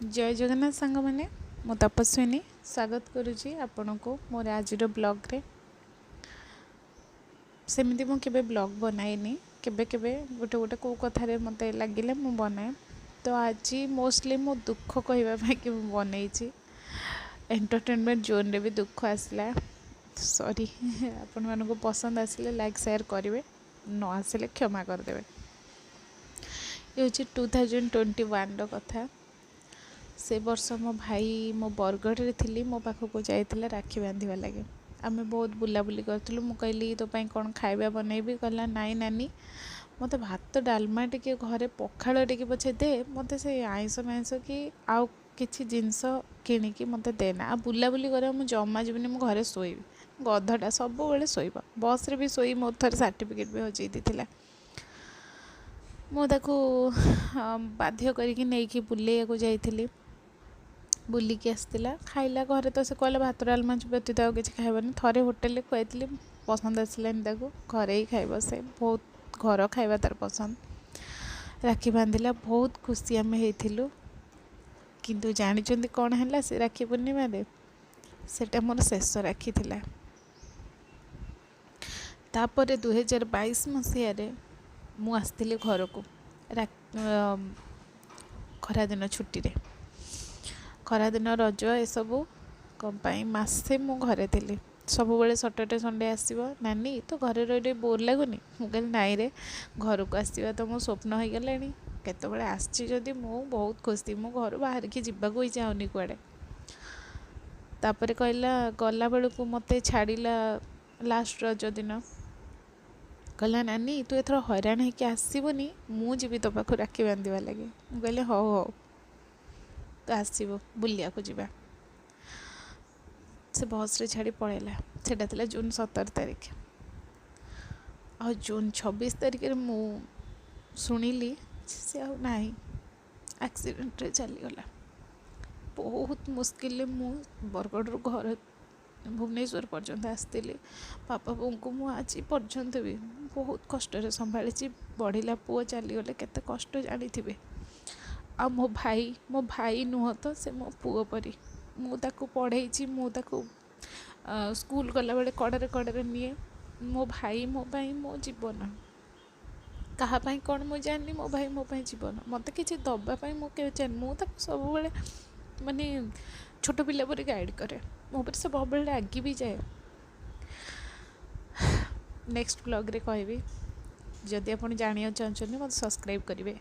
ଜୟ ଜଗନ୍ନାଥ ସାଙ୍ଗମାନେ, ମୁଁ ତପସ୍ୱିନୀ ସ୍ୱାଗତ କରୁଛି ଆପଣଙ୍କୁ ମୋର ଆଜିର ବ୍ଲଗ୍ରେ। ସେମିତି ମୁଁ କେବେ ବ୍ଲଗ୍ ବନାଏନି, କେବେ କେବେ ଗୋଟେ ଗୋଟେ କେଉଁ କଥାରେ ମୋତେ ଲାଗିଲେ ମୁଁ ବନାଏ। ତ ଆଜି ମୋଷ୍ଟଲି ମୁଁ ଦୁଃଖ କହିବା ପାଇଁ କି ମୁଁ ବନେଇଛି। ଏଣ୍ଟରଟେନମେଣ୍ଟ ଜୋନ୍ରେ ବି ଦୁଃଖ ଆସିଲା, ସରି। ଆପଣମାନଙ୍କୁ ପସନ୍ଦ ଆସିଲେ ଲାଇକ୍ ସେୟାର କରିବେ, ନ ଆସିଲେ କ୍ଷମା କରିଦେବେ। ଏ ହେଉଛି 2021ର କଥା। ସେ ବର୍ଷ ମୋ ଭାଇ, ମୋ ବରଗଡ଼ରେ ଥିଲି, ମୋ ପାଖକୁ ଯାଇଥିଲା ରାକ୍ଷୀ ବାନ୍ଧିବା ଲାଗି। ଆମେ ବହୁତ ବୁଲାବୁଲି କରିଥିଲୁ। ମୁଁ କହିଲି, ତୋ ପାଇଁ କ'ଣ ଖାଇବା ବନେଇବି? କହିଲା, ନାଇଁ ନାନୀ, ମୋତେ ଭାତ ଡାଲମା ଟିକେ, ଘରେ ପଖାଳ ଟିକେ ପଛେ ଦେ, ମୋତେ ସେ ଆଇଁଷ ମାଇଁଷ କି ଆଉ କିଛି ଜିନିଷ କିଣିକି ମୋତେ ଦେନା। ଆଉ ବୁଲାବୁଲି କରିବା ମୁଁ ଜମା ଯିବିନି, ମୁଁ ଘରେ ଶୋଇବି। ଗଧଟା ସବୁବେଳେ ଶୋଇବ, ବସ୍ରେ ବି ଶୋଇ ମୋ ଥରେ ସାର୍ଟିଫିକେଟ୍ ବି ହଜେଇ ଦେଇଥିଲା। ମୁଁ ତାକୁ ବାଧ୍ୟ କରିକି ନେଇକି ବୁଲେଇବାକୁ ଯାଇଥିଲି। ବୁଲିକି ଆସିଥିଲା, ଖାଇଲା। ଘରେ ତ ସେ କହିଲା ଭାତ ଡାଲମା ବ୍ୟତୀତ ଆଉ କିଛି ଖାଇବନି। ଥରେ ହୋଟେଲରେ ଖୁଆଇଥିଲି, ପସନ୍ଦ ଆସିଲାନି ତାକୁ। ଘରେ ହିଁ ଖାଇବ ସେ, ବହୁତ ଘର ଖାଇବା ତାର ପସନ୍ଦ। ରାକ୍ଷୀ ବାନ୍ଧିଲା, ବହୁତ ଖୁସି ଆମେ ହେଇଥିଲୁ। କିନ୍ତୁ ଜାଣିଛନ୍ତି କ'ଣ ହେଲା ସେ ରାକ୍ଷୀ ପୂର୍ଣ୍ଣିମାରେ? ସେଇଟା ମୋର ଶେଷ ରାକ୍ଷୀ ଥିଲା। ତାପରେ 2022 ମସିହାରେ ମୁଁ ଆସିଥିଲି ଘରକୁ ଖରାଦିନ ଛୁଟିରେ, ଖରାଦିନ, ରଜ ଏସବୁ କ'ଣ ପାଇଁ ମାସେ ମୁଁ ଘରେ ଥିଲି। ସବୁବେଳେ ସଟର୍ଡେ ସଣ୍ଡେ ଆସିବ, ନାନୀ ତୁ ଘରେ ରହି ରହି ବୋର୍ ଲାଗୁନି? ମୁଁ କହିଲି, ନାଇଁରେ, ଘରକୁ ଆସିବା ତ ମୋ ସ୍ୱପ୍ନ ହେଇଗଲାଣି। କେତେବେଳେ ଆସିଛି ଯଦି ମୁଁ ବହୁତ ଖୁସି, ମୁଁ ଘରୁ ବାହାରିକି ଯିବାକୁ ହିଁ ଚାହୁଁନି କୁଆଡ଼େ। ତାପରେ କହିଲା, ଗଲାବେଳକୁ ମୋତେ ଛାଡ଼ିଲା ଲାଷ୍ଟ ରଜ ଦିନ, କହିଲା, ନାନୀ ତୁ ଏଥର ହଇରାଣ ହେଇକି ଆସିବୁନି, ମୁଁ ଯିବି ତୋ ପାଖକୁ ରାକ୍ଷୀ ବାନ୍ଧିବା ଲାଗି। ମୁଁ କହିଲି, ହଉ ହଉ, ତୁ ଆସିବୁ, ବୁଲିବାକୁ ଯିବା। ସେ ବସ୍ରେ ଛାଡ଼ି ପଳେଇଲା। ସେଇଟା ଥିଲା ଜୁନ୍ 17 ତାରିଖ। ଆଉ ଜୁନ୍ 26 ତାରିଖରେ ମୁଁ ଶୁଣିଲି ସେ ଆଉ ନାହିଁ, ଆକ୍ସିଡେଣ୍ଟରେ ଚାଲିଗଲା। ବହୁତ ମୁସ୍କିଲରେ ମୁଁ ବରଗଡ଼ରୁ ଘର ଭୁବନେଶ୍ୱର ପର୍ଯ୍ୟନ୍ତ ଆସିଥିଲି। ବାପା ବୋଉଙ୍କୁ ମୁଁ ଆଜି ପର୍ଯ୍ୟନ୍ତ ବି ବହୁତ କଷ୍ଟରେ ସମ୍ଭାଳିଛି। ବଢ଼ିଲା ପୁଅ ଚାଲିଗଲେ କେତେ କଷ୍ଟ ଜାଣିଥିବେ। ଆଉ ମୋ ଭାଇ, ମୋ ଭାଇ ନୁହଁ ତ, ସେ ମୋ ପୁଅ ପରି। ମୁଁ ତାକୁ ପଢ଼େଇଛି, ମୁଁ ତାକୁ ସ୍କୁଲ ଗଲାବେଳେ କଡ଼ରେ କଡ଼ରେ ନିଏ। ମୋ ଭାଇ ମୋ ପାଇଁ ମୋ ଜୀବନ। କାହା ପାଇଁ କ'ଣ ମୁଁ ଜାଣିନି, ମୋ ଭାଇ ମୋ ପାଇଁ ଜୀବନ। ମୋତେ କିଛି ଦେବା ପାଇଁ ମୁଁ କେବେ ଚାହେଁନି। ମୁଁ ତାକୁ ସବୁବେଳେ ମାନେ ଛୋଟ ପିଲା ପରି ଗାଇଡ଼ କରେ। ମୋ ଉପରେ ସେ ସବୁବେଳେ ରାଗି ବି ଯାଏ। ନେକ୍ସଟ ବ୍ଲଗ୍ରେ କହିବି। ଯଦି ଆପଣ ଜାଣିବାକୁ ଚାହୁଁଛନ୍ତି, ମୋତେ ସବସ୍କ୍ରାଇବ୍ କରିବେ।